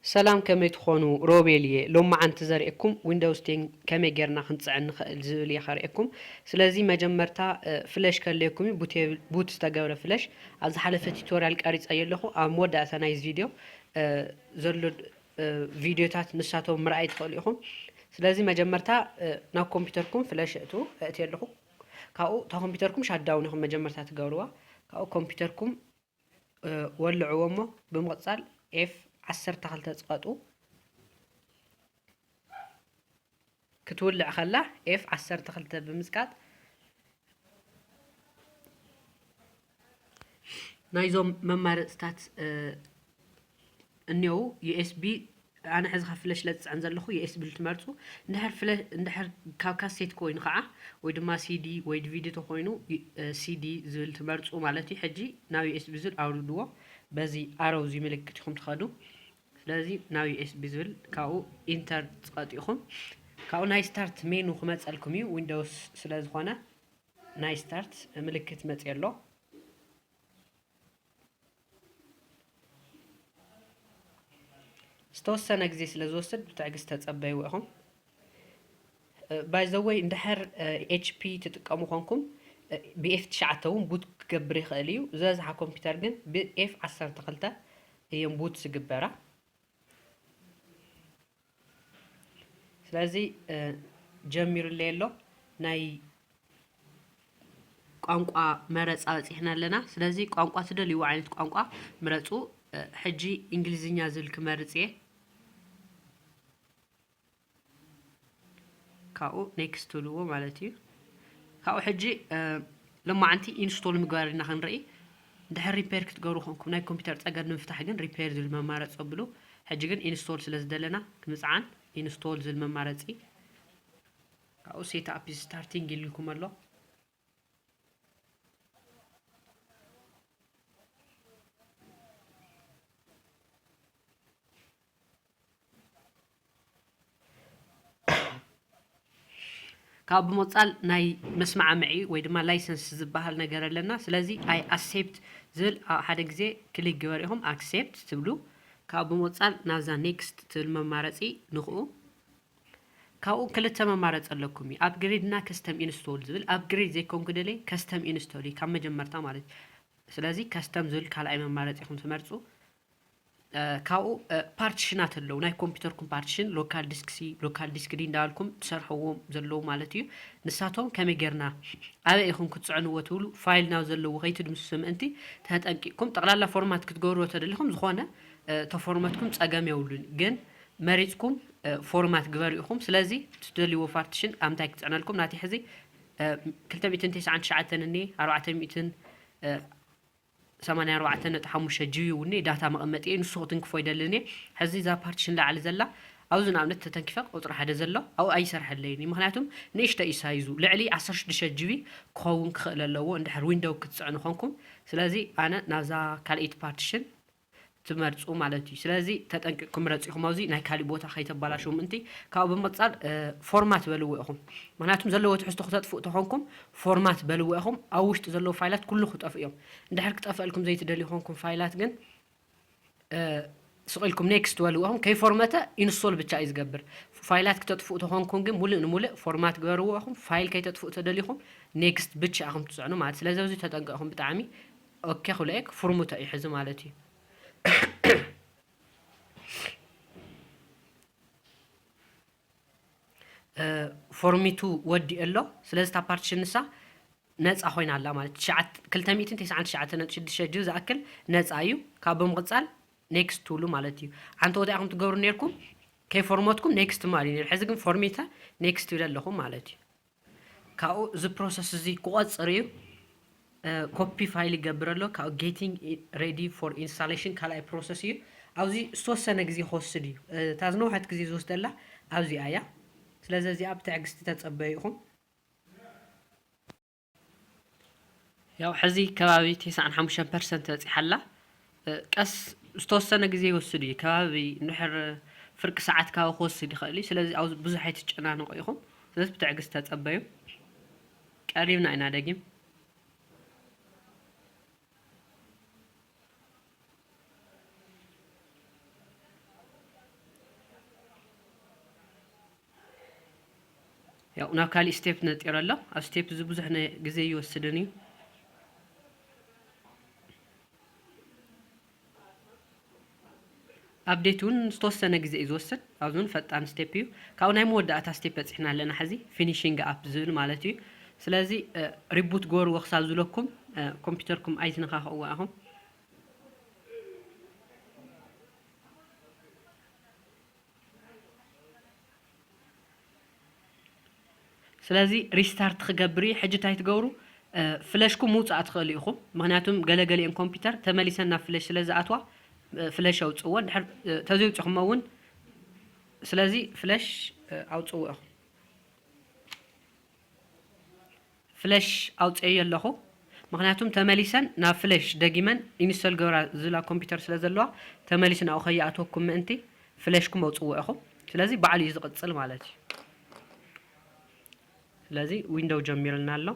ሰላም፣ ከመይ ትኾኑ? ሮቤል እየ። ሎማዓንቲ ዘርእየኩም ዊንዶውስ ቴን ከመይ ጌርና ክንጽዕን ንኽእል ዝብል እየ ከርእየኩም። ስለዚ መጀመርታ፣ እ፣ ፍለሽ ከድልየኩም እዩ፣ ቡት የብል-፣ ቡት ዝተገብረ ፍለሽ። ኣብ ዝሓለፈ ቱቶርያል ቀሪጸዮ ኣለኹ። ኣብ መወዳእታ ናይዚ ቪድዮ፣ እ፣ ዘሎ፣ እ፣ ቪድዮታት ንሳቶም ምርኣይ ትኽእሉ ኢኹም። ስለዚ መጀመርታ፣ እ፣ ናብ ኮምፒውተርኩም ፍለሽ እእትዉ፣ እእትየ ኣለኹ። ካብኡ እታ ኮምፒውተርኩም ሻትዳውን ኢኹም መጀመርታ ትገብርዋ። ካብኡ ኮምፒውተርኩም እ፣ ወልዕዎ እሞ ብምቕጻል ኤፍ ዓሰርተ ክልተ ጽቐጡ። ክትውልዕ ከላ ኤፍ ዓሰርተ ክልተ ብምጽቃጥ ናይዞም መማረጽታት፣ እ፣ እኒአው። ዩ ኤስ ቢ፣ ኣነ ሕዚ ካብ ፍለሽ ለጽዕን ዘለኹ ዩ ኤስ ቢ ትመርጹ። እንድሕር ፍለ-፣ እንድሕር ካብ ካሴት ኮይኑ ከዓ ወይ ድማ ሲ ዲ ወይ ዲ ቪ ዲ ተኮይኑ፣ ዩ-፣ እ፣ ሲ ዲ ዝብል ትመርጹ ማለት እዩ። ሕጂ ናብ ዩ ኤስ ቢ ዝብል ኣውርድዎ። በዚ ኣሮው እዚ ምልክት ኢኹም ትኸዱ። ስለዚ ናብ ዩ ኤስ ቢ ዝብል ካብኡ ኢንተር ትቐጢኹም። ካብኡ ናይ ስታርት ሜኑ ክመጸልኩም እዩ፣ ዊንዶውስ ስለ ዝኾነ ናይ ስታርት ምልክት መጽእ ኣሎ። ዝተወሰነ ግዜ ስለ ዝወስድ ብትዕግስቲ ተጸበይዎ ኢኹም። ባይ ዘ ወይ እንድሕር ኤች ፒ ትጥቀሙ ኮንኩም፣ ብ ኤፍ ትሽዓተ እውን ቡት ክገብር ይኽእል እዩ። ዝበዝሓ ኮምፒውተር ግን ብ ኤፍ ዓሰርተ ክልተ እዮም ቡት ዝግበራ። ስለዚ፣ እ፣ ጀሚሩለይ ኣሎ። ናይ ቋንቋ መረጻ በጺሕና ኣለና። ስለዚ ቋንቋ ትደልይዎ ዓይነት ቋንቋ ምረጹ። እ፣ ሕጂ እንግሊዝኛ ዝብል ክመርጽ እየ። ካብኡ ኔክስት ትብልዎ ማለት እዩ። ካብኡ ሕጂ፣ እ፣ ሎማዓንቲ ኢንስቶል ምግባር ኢና ክንርኢ። እንድሕር ሪፔር ክትገብሩ ኮንኩም ናይ ኮምፒውተር ጸገም ንምፍታሕ ግን ሪፔር ዝብል መማረጺ ኣብሉ። ሕጂ ግን ኢንስቶል ስለ ዝደለና ንምጽዓን ኢንስቶል ዝብል መማረጺ። ካብኡ ሴት ኣፕ ስታርቲንግ ኢልኩም ኣሎ። ካብ ብምቕጻል ናይ መስማዕምዒ ወይ ድማ ላይሰንስ ዝበሃል ነገር ኣለና። ስለዚ ኣይ ኣክሴፕት ዝብል ኣብ ሓደ ግዜ ክሊክ ግበር ኢኹም፣ ኣክሴፕት ትብሉ። ካብ ብምቕጻል ናብዛ ኔክስት ትብል መማረጺ ንኽኡ። ካብኡ ክልተ መማረጺ ኣለኩም እዩ፣ ኣፕግሬድ እና ከስተም ኢንስቶል ዝብል። ኣፕግሬድ ዘይኮንኩ ደለየ ከስተም ኢንስቶል እዩ፣ ካብ መጀመርታ ማለት እዩ። ስለዚ ከስተም ዝብል ካልኣይ መማረጺ ኢኹም ትመርጹ። እ፣ ካብኡ፣ እ፣ ፓርቲሽናት ኣለዉ። ናይ ኮምፒውተርኩም ፓርቲሽን፣ ሎካል ዲስክ ሲ፣ ሎካል ዲስክ ዲ እንዳበልኩም ትሰርሕዎም ዘለዉ ማለት እዩ። ንሳቶም ከመይ ጌርና ኣበይ ኢኹም ክትጽዕንዎ ትብሉ፣ ፋይል ናብ ዘለዎ ከይትድምስሱ ምእንቲ ተጠንቂቕኩም። ጠቕላላ ፎርማት ክትገብርዎ ተደሊኹም ዝኾነ፣ እ፣ ተፎርመትኩም ጸገም የብሉን። ግን መሪጽኩም፣ እ፣ ፎርማት ግበሩ ኢኹም። ስለዚ ትደልይዎ ፓርቲሽን ኣብ ምንታይ ክጽዕነልኩም፣ ናተይ ሕዚ፣ እ፣ ክልተ ሚእትን ተስዓን ትሽዓተን እኒ ኣርባዕተ ሚእትን፣ እ፣ ሰማንያ ኣርባዕተ ነጥቢ ሓሙሽተ ጂቢ እውን ዳታ መቐመጢ እየ፣ ንሱ ክትንክፎ ይደልን እየ። ሕዚ እዛ ፓርቲሽን ላዕሊ ዘላ ኣብዚ ንኣብነት ተተንኪፈ ቁፅሪ ሓደ ዘሎ ኣብኡ ኣይሰርሐለይን እዩ። ምኽንያቱም ንእሽቶ እዩ ሳይዙ፣ ልዕሊ ዓሰርተ ሽዱሽተ ጂቢ ክኸውን ክኽእል ኣለዎ እንድሕር ዊንዶው ክትፅዕኑ ኮንኩም። ስለዚ ኣነ ናብዛ ካልኣይቲ ፓርቲሽን ትመርፁ ማለት እዩ። ስለዚ ተጠንቂቕኩም ምረፁ ኢኹም፣ ኣብዚ ናይ ካሊእ ቦታ ከይተባላሽው ምእንቲ። ካብኡ ብምቕፃል፣ እ፣ ፎርማት በልዎ ኢኹም። ምኽንያቱም ዘለዎ ትሕዝቶ ክተጥፍኡ ተኾንኩም ፎርማት በልዎ ኢኹም። ኣብ ውሽጢ ዘለዉ ፋይላት ኩሉ ክጠፍኡ እዮም። እንድሕር ክጠፍአልኩም ዘይትደልዩ ኮንኩም ፋይላት ግን፣ እ፣ ስቕ ኢልኩም ኔክስት በልዎ ኢኹም። ከይፎርመተ ኢንስቶል ብቻ እዩ ዝገብር። ፋይላት ክተጥፍኡ ተኾንኩም ግን ሙሉእ ንሙሉእ ፎርማት ግበርዎ ኢኹም። ፋይል ከይተጥፍኡ ተደሊኹም ኔክስት ብቻ ኢኹም ትፅዕኑ ማለት። ስለዚ ኣብዚ ተጠንቀቕኹም ብጣዕሚ። ኦኬ ክብሎ እየ፣ ክፍርሙቶ እዩ ሕዚ ማለት እዩ። እ፣ ፎርሚቱ ወዲኡ ኣሎ። ስለዚ እታ ፓርቲሽን ንሳ ነፃ ኮይና ኣላ ማለት ትሽዓተ፣ ክልተ ሚእትን ተስዓን ትሽዓተን ነጥቢ ሽዱሽተ ጅብ ዝኣክል ነፃ እዩ። ካብ ብምቕፃል ኔክስት ትብሉ ማለት እዩ። ሓንቲ ቦታ ኢኹም ትገብሩ ነርኩም፣ ከይፎርመትኩም ኔክስት ማለት እዩ ነይሩ። ሕዚ ግን ፎርሚተ ኔክስት ይብል ኣለኹ ማለት እዩ። ካብኡ እዚ ፕሮሰስ እዚ ክቆፅር እዩ። እ፣ ኮፒ ፋይል ይገብር ኣሎ። ካብኡ ጌቲንግ ሬዲ ፎር ኢንስታሌሽን ካልኣይ ፕሮሰስ እዩ። ኣብዚ ዝተወሰነ ግዜ ክወስድ እዩ። እ፣ እታ ዝነውሐት ግዜ ዝወስደላ ኣብዚኣ እያ። ስለዚ እዚኣ ብትዕግስቲ ተጸበዩ ኢኹም። ያው ሕዚ ከባቢ ተስዓን ሓሙሽተን ፐርሰንት በጺሓ ኣላ። እ፣ ቀስ ዝተወሰነ ግዜ ይወስድ እዩ። ከባቢ እንድሕር ፍርቂ ሰዓት ካብ ክወስድ ይኽእል እዩ። ስለዚ ኣብዚ ብዙሕ ኣይትጨናነቑ ኢኹም። ስለዚ ብትዕግስቲ ተጸበዩ። ቀሪብና ኢና ደጊም። ያው ናብ ካሊእ ስቴፕ ነጢረ ኣሎ። ኣብ ስቴፕ እዚ ብዙሕ ነ-፣ ግዜ ይወስድን እዩ። ኣፕዴት እውን ዝተወሰነ ግዜ እዩ ዝወስድ። ኣብዚ እውን ፈጣን ስቴፕ እዩ። ካብኡ ናይ መወዳእታ ስቴፕ በፂሕና ኣለና። ሕዚ ፊኒሽንግ ኣፕ ዝብል ማለት እዩ። ስለዚ፣ እ፣ ሪቡት ግበርዎ ክሳብ ዝብለኩም፣ እ፣ ኮምፒውተርኩም ኣይትነኻኽእዎ ኢኹም። ስለዚ ሪስታርት ክገብር እዩ። ሕጂ እንታይ ትገብሩ? እ፣ ፍለሽኩም ምውጻእ ትኽእሉ ኢኹም። ምኽንያቱም ገለገሊአን ኮምፒውተር ተመሊሰን ናብ ፍለሽ ስለ ዝኣትዋ፣ እ፣ ፍለሽ ኣውጽእዎ። እንድሕር፣ እ፣ ተዘይውጺኹሞ እውን፣ ስለዚ ፍለሽ፣ እ፣ ኣውጽእዎ ኢኹም። ፍለሽ ኣውጽኤዮ ኣለኹ። ምኽንያቱም ተመሊሰን ናብ ፍለሽ ደጊመን ኢንስቶል ገብራ ዝብላ ኮምፒውተር ስለ ዘለዋ፣ ተመሊሱ ናብኡ ከይኣትወኩም ምእንቲ ፍለሽኩም ኣውጽእዎ ኢኹም። ስለዚ ባዕሉ እዩ ዝቕጽል ማለት እዩ። ስለዚ ዊንዶው ጀሚርልና ኣሎ።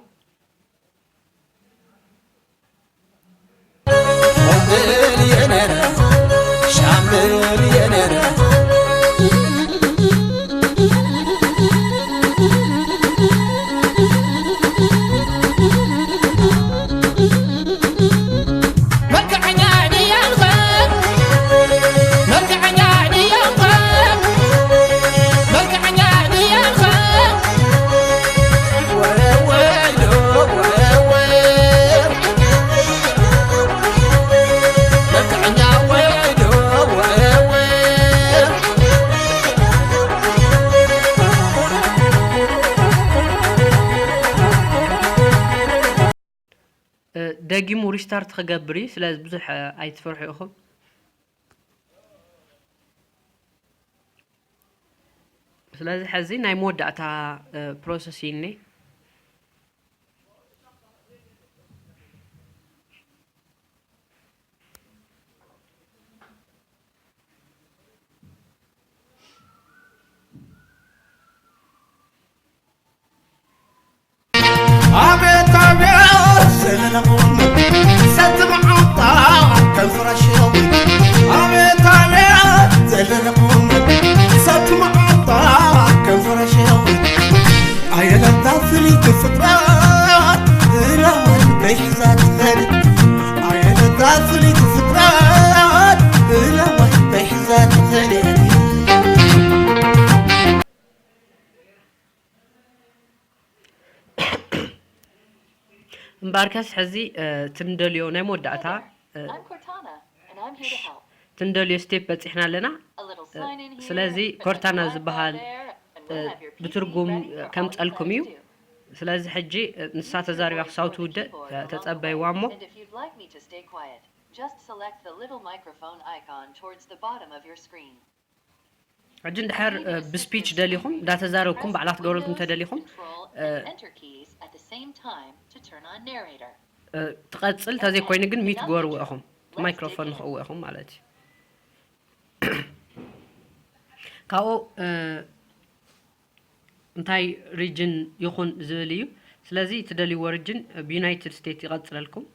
እ፣ ደጊሙ ሪስታርት ክገብር እዩ። ስለዚ ብዙሕ፣ እ፣ ኣይትፈርሑ ኢኹም። ስለዚ ሕዚ ናይ መወዳእታ፣ እ፣ ፕሮሰስ እዩ እኒ። ኣቤት ኣቤት ዘለኹም ሰቲ መዓንጣ ከም ፍረሽ። ኣቤት ኣቤት ዘለኹም ሰቲ መዓንጣ ከም ፍረሽ። ኣየለታ ፍልይቲ ፍጥረት እረወን በይሕዛ ትኸድ። ኣየለታ ፍልይቲ ፍጥረት እረወን በይሕዛ ትኸድ። እምበኣርከስ ሕዚ፣ እ፣ ትንደልዮ ናይ መወዳእታ፣ እ፣ I'm Cortana, and I'm here to help. ትንደልዮ ስቴፕ በፂሕና ኣለና። A little እ፣ sign in here, ስለዚ put some ኮርታና Wi-Fi ዝበሃል፣ there, and እ፣ we'll have your P C ብትርጉም፣ back for ከምፀልኩም እዩ። Holiday two. ስለዚ ሕጂ፣ እ፣ ንሳ Use your ተዛሪባ voice ክሳብ over ትውድእ፣ keyboard እ፣ along the ተፀበይዋ way, እሞ። And if you'd like me to stay quiet, just select the little microphone icon towards the bottom of your screen. ሕጂ እንድሕር፣ እ፣ ብስፒች ደሊኹም እንዳተዛረብኩም ባዕላ ትገብረልኩም ተደሊኹም፣ እ፣ ትቐጽል። ተዘይኮይኑ ግን ሚት ግበርዎ ኢኹም፣ ማይክሮፎን ንኽእዎ ኢኹም ማለት እዩ። ካብኡ፣ እ፣ እንታይ ሪጅን ይኹን ዝብል እዩ። ስለዚ እትደልይዎ ሪጅን ብዩናይትድ ስቴትስ ይቐጽለልኩም።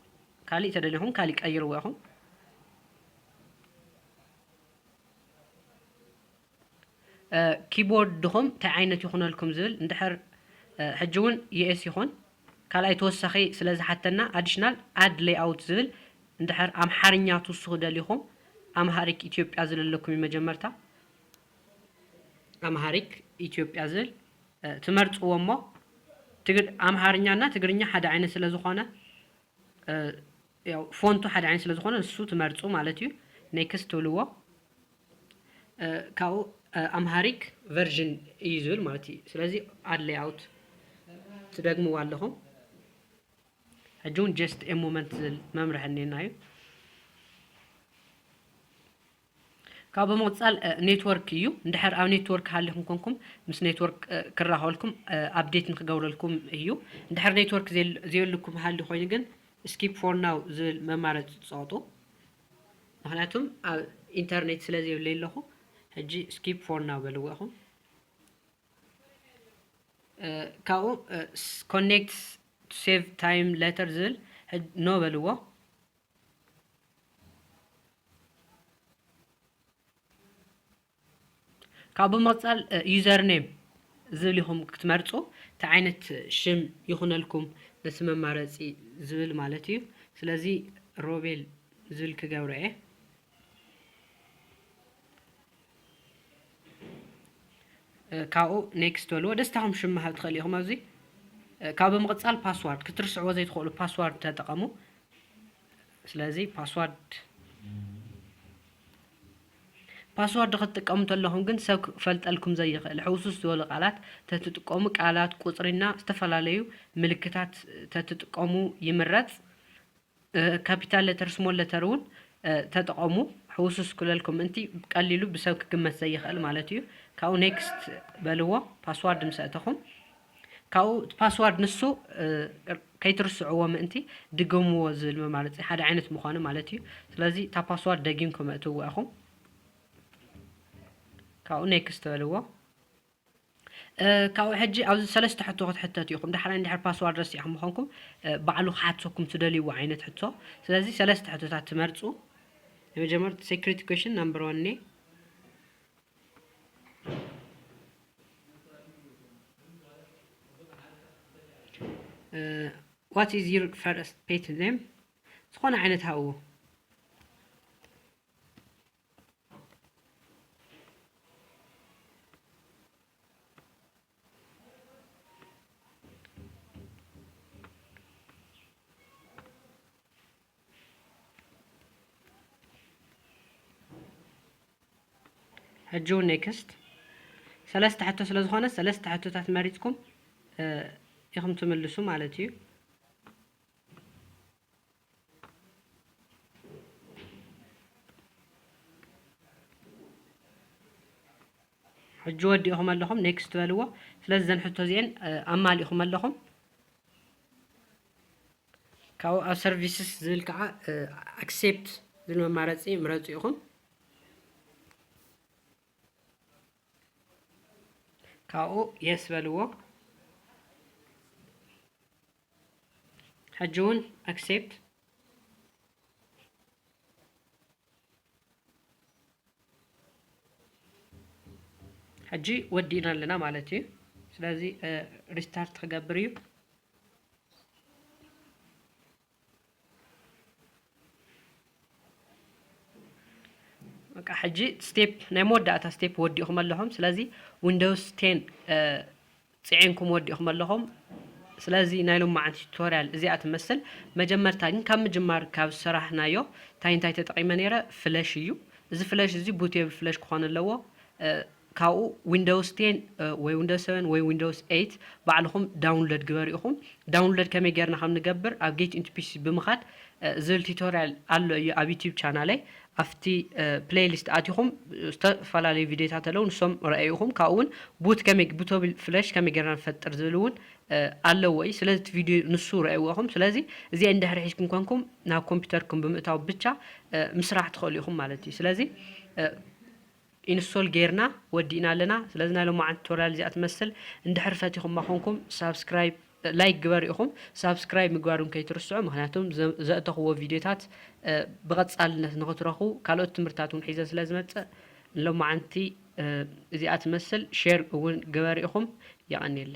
ካሊእ ተደሊኹም ካሊእ ቀይርዎ ኢኹም። እ፣ ኪቦርድኹም እንታይ ዓይነት ይኹነልኩም ዝብል እንድሕር፣ እ፣ ሕጂ እውን ዩ ኤስ ይኹን ካልኣይ ተወሳኺ ስለ ዝሓተና ኣዲሽናል ኣድ ሌይኣውት ዝብል እንድሕር ኣምሓርኛ ትውስኹ ደሊኹም ኣምሃሪክ ኢትዮጵያ ዝለለኩም እዩ መጀመርታ። ኣምሃሪክ ኢትዮጵያ ዝብል፣ እ፣ ትመርጽዎ እሞ ትግር-፣ ኣምሓርኛና ትግርኛ ሓደ ዓይነት ስለ ዝኾነ፣ እ፣ ያው ፎንቱ ሓደ ዓይነት ስለ ዝኾነ ንሱ ትመርጹ ማለት እዩ። ኔክስት ትብልዎ። እ፣ ካብኡ፣ እ፣ ኣምሃሪክ ቨርዥን እዩ ዝብል ማለት እዩ። ስለዚ ኣድ ሌይኣውት ትደግምዎ ኣለኹም። ሕጂ እውን ጀስት ኤ ሞመንት ዝብል መምርሒ እኒአና እዩ። ካብ ብምቕጻል፣ እ፣ ኔትወርክ እዩ። እንድሕር ኣብ ኔትወርክ ሃሊኹም ኮንኩም ምስ ኔትወርክ፣ እ፣ ክራኸበልኩም፣ እ፣ ኣፕዴት ንክገብረልኩም እዩ። እንድሕር ኔትወርክ ዘየል-፣ ዘየልኩም ሃሊ ኮይኑ ግን ስኪፕ ፎር ናው ዝብል መማረፂ ትፀቕጡ። ምኽንያቱም ኣብ ኢንተርኔት ስለ ዘየብለይ ኣለኹ። ሕጂ ስኪፕ ፎር ናው በልዎ ኢኹም። እ፣ ካብኡ፣ እ፣ ስ-፣ ኮኔክት ቱ ሴቭ ታይም ሌተር ዝብል ሕጅ-፣ ኖ በልዎ። ካብ ብምቕጻል፣ እ፣ ዩዘር ኔም፣ ዝብል ኢኹም ክትመርፁ። እንታይ ዓይነት ሽም ይኹነልኩም ነቲ መማረፂ ዝብል ማለት እዩ። ስለዚ ሮቤል ዝብል ክገብሮ እየ። እ፣ ካብኡ ኔክስት በልዎ። ደስታኹም ሽም ምሃብ ትኽእል ኢኹም ኣብዚ። እ፣ ካብኡ ብምቕጻል ፓስዋርድ፣ ክትርስዕዎ ዘይትኽእሉ ፓስዋርድ ተጠቐሙ። ስለዚ ፓስዋርድ፣ ፓስዋርድ ክትጥቀሙ እንተለኹም ግን ሰብ ክፈልጠልኩም ዘይኽእል ሕውሱስ ዝበሉ ቃላት ተትጥቀሙ፣ ቃላት፣ ቁጽሪና ዝተፈላለዩ ምልክታት ተትጥቀሙ ይምረጽ። እ፣ ካፒታል ሌተር፣ ስሞል ሌተር እውን፣ እ፣ ተጠቐሙ። ሕውሱስ ክብለልኩም ምእንቲ ቀሊሉ ብሰብ ክግመት ዘይኽእል ማለት እዩ። ካብኡ ኔክስት በልዎ፣ ፓስዋርድ ምስ ኣእተኹም። ካብኡ እቲ ፓስዋርድ ንሱ፣ እ፣ ከይትርስዕዎ ምእንቲ ድገምዎ ዝብል መማረፂ ሓደ ዓይነት ምዃኑ ማለት እዩ። ስለዚ እታ ፓስዋርድ ደጊምኩም ኣእትውዋ ኢኹም። ካብኡ ኔክስት በልዎ። እ፣ ካብኡ ሕጂ ኣብዚ ሰለስተ ሕቶ ክትሕተቱ ኢኹም። ዳሕራይ እንድሕር ፓስዋርድ ረሲዕኹም ምዃንኩም፣ እ፣ ባዕሉ ክሓትሰኩም ትደልይዎ ዓይነት ሕቶ። ስለዚ ሰለስተ ሕቶታት ትመርጹ። ናይ መጀመርታ ሴክሪቲ ኩዌሽን ናምበር ዋን እኔ። እ፣ what is your first pet name? ዝኾነ ዓይነት ሃብዎ። ሕጂ እውን ኔክስት። ሰለስተ ሕቶ ስለ ዝኾነ፣ ሰለስተ ሕቶታት መሪጽኩም፣ እ፣ ኢኹም ትምልሱ ማለት እዩ። ሕጂ ወዲእኹም ኣለኹም፣ ኔክስት በልዎ። ስለዚ እዘን ሕቶ እዚአን፣ እ፣ ኣማሊእኹም ኣለኹም። ካብኡ ኣብ ሰርቪስስ ዝብል ከዓ፣ እ፣ ኣክሴፕት ዝብል መማረፂ ምረፁ ኢኹም። ካብኡ የስ በልዎ። ሕጂ እውን ኣክሴፕት። ሕጂ ወዲእና ኣለና ማለት እዩ። ስለዚ፣ እ፣ ሪስታርት ክገብር እዩ። በቃ፣ ሕጂ ስቴፕ፣ ናይ መወዳእታ ስቴፕ ወዲእኹም ኣለኹም። ስለዚ ዊንዶውስ ቴን፣ እ፣ ጽዒንኩም ወዲእኹም ኣለኹም። ስለዚ ናይ ሎማዓንቲ ቱቶርያል እዚኣ ትመስል። መጀመርታ ግን ካብ ምጅማር ካብ ዝሰራሕናዮ እንታይ እንታይ ተጠቒመ ነይረ? ፍለሽ እዩ። እዚ ፍለሽ እዚ ቡቴብል ፍለሽ ክኾን ኣለዎ። እ፣ ካብኡ ዊንዶውስ ቴን፣ እ፣ ወይ ዊንዶውስ ሰቨን ወይ ዊንዶውስ ኤይት ባዕልኹም ዳውንሎድ ግበሩ ኢኹም። ዳውንሎድ ከመይ ጌርና ከም ንገብር ኣብ ጌት ኢንቱ ፒሲ ብምኻድ፣ እ፣ ዝብል ቱቶርያል ኣሎ እዩ ኣብ ዩቲዩብ ቻናለይ። ኣብቲ፣ እ፣ ፕሌይሊስት ኣቲኹም ዝተፈላለዩ ቪድዮታት ኣለዉ፣ ንሶም ረኣዩ ኢኹም። ካብኡ እውን ቡት ከመይ፣ ቡተብል ፍለሽ ከመይ ጌርና ንፈጥር ዝብል እውን፣ እ፣ ኣለዎ እዩ። ስለዚ እቲ ቪድዮ ንሱ ረኣይዎ ኢኹም። ስለዚ እዚአን እንድሕር ሒዝኩም ኮንኩም ናብ ኮምፒውተርኩም ብምእታው ብቻ፣ እ፣ ምስራሕ ትኽእሉ ኢኹም ማለት እዩ። ስለዚ፣ እ፣ ኢንስቶል ጌርና ወዲእና ኣለና። ስለዚ ናይ ሎማዓንቲ ቱቶርያል እዚኣ ትመስል። እንድሕር ፈቲኹማ ኮንኩም ሳብስክራይብ፣ ላይክ ግበሩ ኢኹም። ሳብስክራይብ ምግባር እውን ከይትርስዑ፣ ምኽንያቱም ዘ-፣ ዘእተኽዎ ቪድዮታት፣ እ፣ ብቐጻልነት ንኽትረኽቡ፣ ካልኦት ትምህርታት እውን ሒዘ ስለ ዝመጽእ፣ ንሎማዓንቲ፣ እ፣ እዚኣ ትመስል። ሼር እውን ግበሩ ኢኹም። የቐንየለይ።